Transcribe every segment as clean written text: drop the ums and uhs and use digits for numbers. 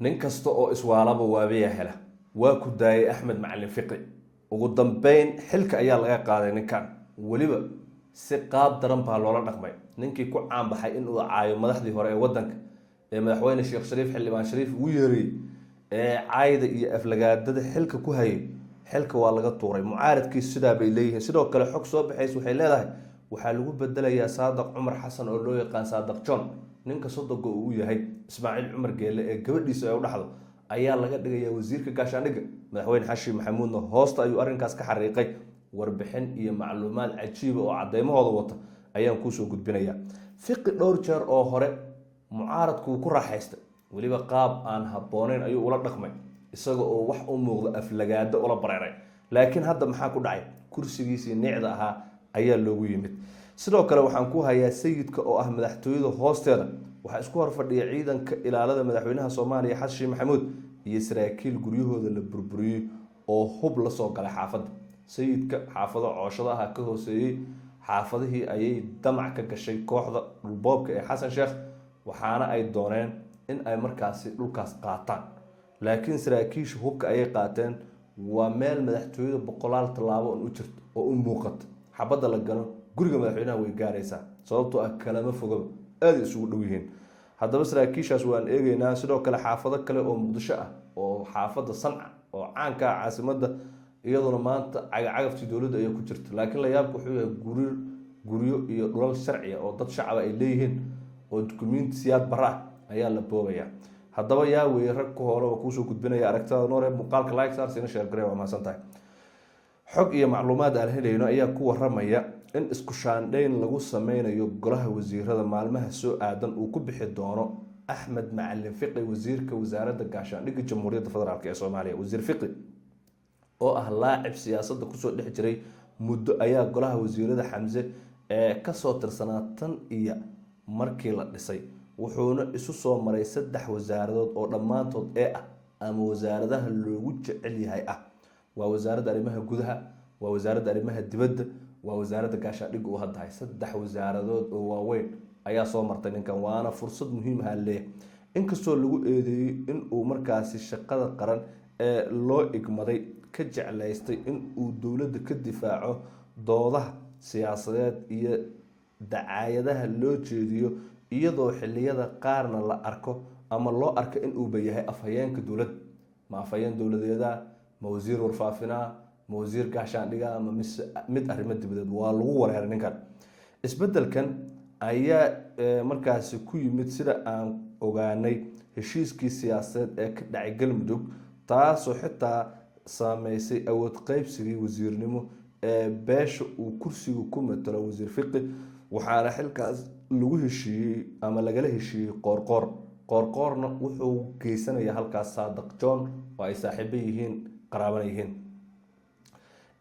Nin kasta oo iswaalaba waabiya hela. Waa ku daayay Axmed Macalin Fiqi. Ugu dambeyn xilka ayaa laga qaaday ninkan, weliba si qaab daran baa loola dhaqmay. Ninkii ku caanbaxay inuu caayo madaxdii hore ee wadanka, ee Madaxweyne Sheekh Shariif, Xildhibaan Shariif ugu yeerayey, ee caayda iyo aflagaadada xilka ku hayay, xilka waa laga tuuray. Mucaaradkiisu sidaa bay leeyihiin. Sidoo kale xog soo baxays waxay leedahay waxaa lagu bedelayaa Saadaq Cumar Xasan, oo loo yaqaan Saadaq John, ninka sodoga uu yahay Ismaaciil Cumar Geele ee gabadhiisa ay u dhaxdo, ayaa laga dhigayaa wasiirka gaashaandhigga. Madaxweyne Xashi Maxamuudna hoosta ayuu arrinkaas ka xariiqay. Warbixin iyo macluumaad cajiiba oo cadeymahooda wata ayaan kuusoo gudbinayaa. Fiqi dhowr jeer oo hore mucaaradku wuu ku raaxaystay, weliba qaab aan habboonayn ayuu ula dhaqmay, isaga oo wax u muuqda aflagaado ula bareeray. Laakiin hadda maxaa ku dhacay? Kursigiisii nicda ahaa ayaa loogu yimid. Sidoo kale waxaan ku hayaa Sayidka, oo ah madaxtooyada hoosteeda, waxaa isku horfadhiya ciidanka ilaalada madaxweynaha Soomaaliya Xasan Sheekh Maxamuud iyo saraakiil guryahooda la burburiyey oo hub la soo galay xaafadda Sayidka. Xaafado cooshadaha ka hooseeyey xaafadihii ayay damac ka gashay kooxda dhulboobka ee Xasan Sheekh, waxaana ay dooneen in ay markaasi dhulkaas qaataan, laakiin saraakiisha hubka ayay qaateen. Waa meel madaxtooyada boqolaal tallaabo u jirto oo u muuqata. Xabadda la galo guriga madaxweynaha way gaaraysaa, sababtoo ah kalama fogaba, aada isugu dhow yihiin. Haddaba saraakiishaas waan eegeynaa. Sidoo kale xaafado kale oo Muqdisho ah, oo xaafadda Sanca oo caanka ah caasimadda, iyaduna maanta cagacagaftii dowladda ayaa ku jirta. Laakiin layaabka wuxuu yahay guryo iyo dhulal sharciya oo dad shacaba ay leeyihiin oo dukumiinti Siyaad Bara ah ayaa la boobaya. Haddaba yaa weeye rag ku hoole? Oo kuusoo gudbinaya. Aragtada noore, muuqaalka like saar, siina share garee. Waa mahadsan tahay. Xog iyo macluumaad aan helayno ayaa ku waramaya in isku shaandhayn lagu sameynayo golaha wasiirada maalmaha soo aadan uu ku bixi doono Axmed Macalin Fiqi, wasiirka wasaaradda gaashaandhigga Jamhuuriyadda Federaalk ee Soomaaliya. Wasiir Fiqi oo ah laacib siyaasadda kusoo dhex jiray muddo ayaa golaha wasiirada Xamse ee kasoo tirsanaa tan iyo markii la dhisay, wuxuuna isu soo maray saddex wasaaradood oo dhammaantood ee ah ama wasaaradaha loogu jecel yahay ah. Waa Wasaaradda Arrimaha Gudaha, waa Wasaaradda Arrimaha Dibadda, waa Wasaaradda Gaashaandhigga uu haddahay. Saddex wasaaradood oo waaweyn ayaa soo martay ninkan, waana fursad muhiim ah leeyahay. Inkastoo lagu eedeeyey in uu markaasi shaqada qaran ee loo igmaday ka jeclaystay in uu dowladda ka difaaco doodaha siyaasadeed iyo dacaayadaha loo jeediyo, iyadoo xiliyada qaarna la arko ama loo arko in uuba yahay afhayeenka dowladda. Ma afhayeen dowladeeda, ma wasiir warfaafinaa, ma wasiir gaashaandhiga, ma mise mid arrimo dibadeed? Waa lagu wareeray ninkan. Isbedelkan ayaa markaasi ku yimid, sida aan ogaanay, heshiiskii siyaasadeed ee ka dhacay Galmudug, taasoo xitaa saameysay awood qeybsigii wasiirnimo ee beesha uu kursiga ku matalo wasiir Fiqi. Waxaana xilkaas lagu heshiiyey ama lagala heshiiyey Qoorqoor. Qoorqoorna wuxuu geysanayaa halkaas Saadaq John, oo ay saaxiibo yihiin, qaraabana yihiin.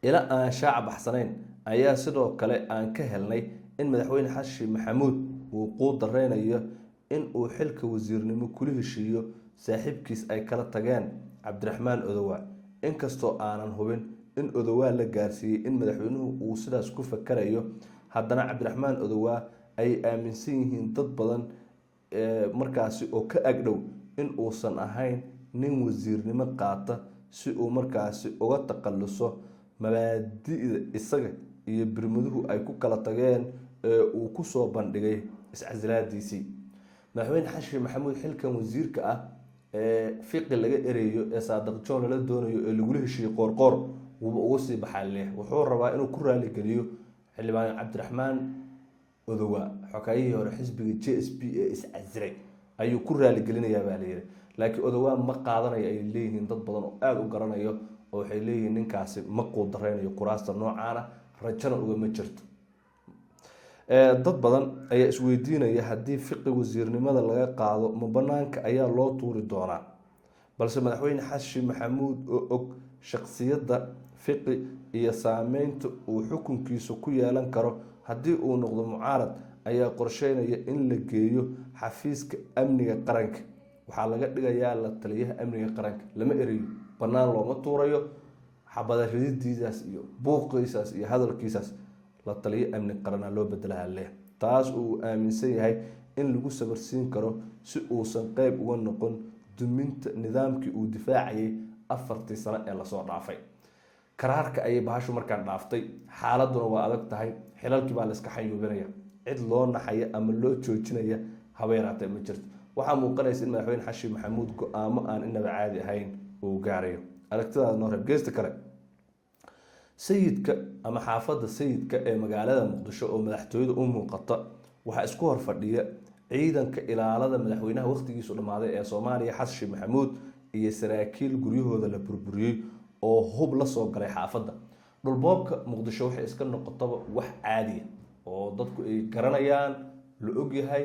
Ila aan shaaca baxsanayn ayaa sidoo kale aan ka helnay in Madaxweyne Xasan Maxamuud uu quu dareynayo in uu xilka wasiirnimo kula heshiiyo saaxiibkiis ay kala tageen, Cabdiraxmaan Odowaa. Inkastoo aanan hubin in Odowaa la gaarsiiyey in madaxweynuhu uu sidaas ku fakarayo, haddana Cabdiraxmaan Odowaa ay aaminsan yihiin dad badan markaasi oo ka agdhow in uusan ahayn nin wasiirnimo qaata si uu markaasi uga takhaluso mabaadi'da isaga iyo birmaduhu ay ku kala tageen ee uu kusoo bandhigay iscasilaadiisii. Madaxweyne Xasan Maxamuud xilkan wasiirka ah ee Fiqi laga ereeyo ee Saadiq John lala doonayo ee lagula heshiiyey Qoorqoor wuuba uga sii baxaa leh. Wuxuu rabaa inuu ku raaligeliyo Xildhibaan Cabdiraxmaan Odowa, xoghaayihii hore xisbiga JSP ee iscasilay ayuu ku raaligelinayaa baa layidhi. Laakiin Odowaa ma qaadanayo, ay leeyihiin dad badan oo aada u garanayo, oo waxay leeyihiin ninkaasi ma quudareynayo kuraasta noocaana, rajana ugama jirto. Dad badan ayaa isweydiinaya haddii Fiqi wasiirnimada laga qaado, ma banaanka ayaa loo tuuri doonaa? Balse Madaxweyne Xasan Maxamuud oo og shaqsiyadda Fiqi iyo saameynta uu xukunkiisa ku yeelan karo haddii uu noqdo mucaarad ayaa qorsheynaya in la geeyo xafiiska amniga qaranka. Waxaa laga dhigayaa la taliyaha amniga qaranka. Lama erayo, banaan looma tuurayo. Xabada rididiisaas iyo buuqiisaas iyo hadalkiisaas la taliyo amni qarana loo bedelaha leh, taas uu aaminsan yahay in lagu sabarsiin karo si uusan qeyb uga noqon Duminta nidaamkii uu difaacayay 4-tii sano ee lasoo dhaafay. Karaarka ayay bahashu markaan dhaaftay, xaaladuna waa adag tahay. Xilalkii baa layska xayuubinaya, cid loo naxaya ama loo joojinaya haba yaraatee ma jirto. Waxaa muuqanaysa in Madaxweyne Xashi Maxamuud go-aamo aan inaba caadi ahayn uu gaarayo. Aragtidaada noo reeb. Geesta kale, Sayidka ama xaafadda Sayidka ee magaalada Muqdisho oo madaxtooyada u muuqata, waxaa isku hor fadhiya ciidanka ilaalada madaxweynaha waqtigiisu dhammaaday ee Soomaaliya, Xasan Sheekh Maxamuud, iyo saraakiil guryahooda la burburiyey oo hub la soo galay xaafadda. Dhulboobka Muqdisho waxay iska noqotaba wax caadiya oo dadku ay garanayaan, la ogyahay,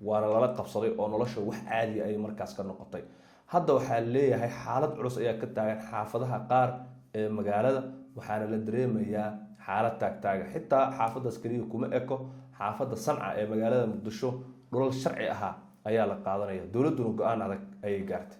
waana lala qabsaday oo nolosha wax caadiya ayay markaas ka noqotay. Hadda waxaa leeyahay xaalad culus ayaa ka taagan xaafadaha qaar ee magaalada, waxaana la dareemayaa xaalad taagtaaga. Xitaa xaafadaas keliya kuma eko. Xaafadda Sanca ee magaalada Muqdisho dhulal sharci ahaa ayaa la qaadanaya, dowladduna go-aan adag ayay gaartay.